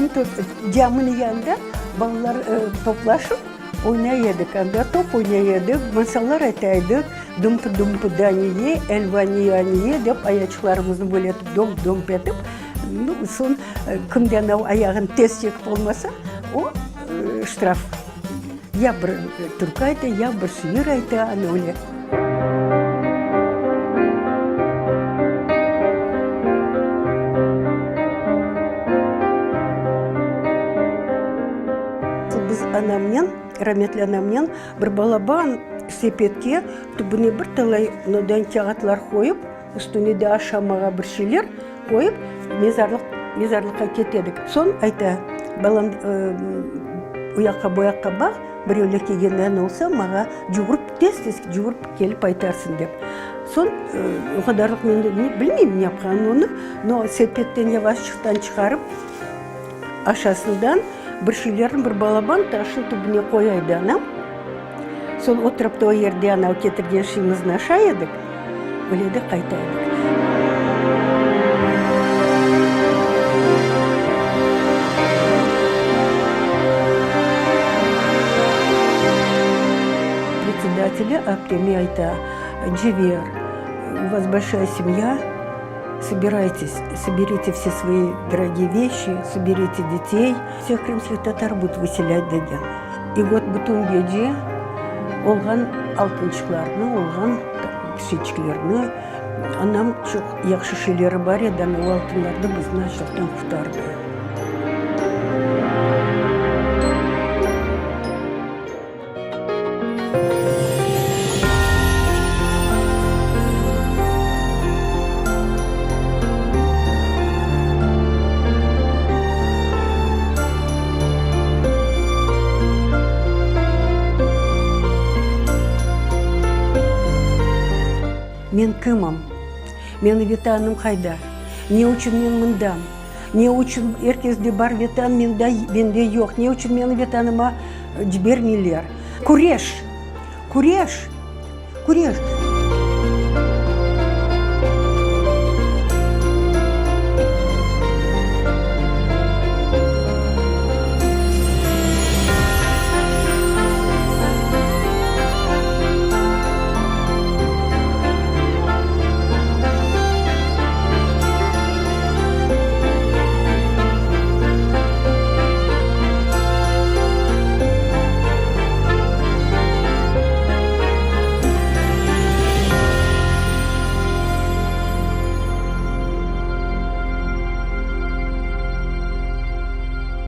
Mum caminiñ yanında balalar toplaşıp oynay edik. Anda top oynay edik, masallar ayta edik. Dumpi-dumpi daniye, elva niye-niye dep ayaçıqlarımıznı böyle etip domp-domp etip, soñ kimde anav ayağını tez çekip olmasa, o ştraf. Ya bir türkü ayta, ya bir şiir ayta, ana öyle. Biz anamnen, rametli anamnen bir balaban sepetke tübüne bir talay nodan kâğıtlar qoyıp, üstüne de aşamağa bir şeyler qoyıp, mezarlıq, mezarlıqqa kete edik. Soñ ayta, balam, o yaqqa, bu yaqqa baq, birevler kelgenden olsa, maña cuvurıp, tez-tez cuvurıp kelip aytarsıñ, dep. Soñ o qadarlıq men de bilmeyim ne yapqanını onı, no, sepetten yavaşçıqtan çıqarıp, aşasından bir şeylerni bir balaban taşnıñ tübüne qoya edi anam. Soñ oturıp da o yerde anav ketirgen şeyimizni aşay edik, öyle de qayta edik. Predsedateli apteme ayta, Cever, u vas bolşaya semya, sobiraytes, soberite vse svoi dorogiye veşçi, soberite detey, vseh krımskih tatar budut vıselât degen. İ vot bütün gece olğan altınçıqlarnı, olğan şeyçiklerni, anam çoq yahşı şeyleri bar edi, ana o altınlarnı bizni açlıqtan qurtardı. Men kimim? Meni Vetanım qayda? Ne içün men mındam? Ne içün er kesde bar Vetan, mende yoq? Ne içün meni Vetanıma cibermeyler? Küreş! Küreş! Küreş!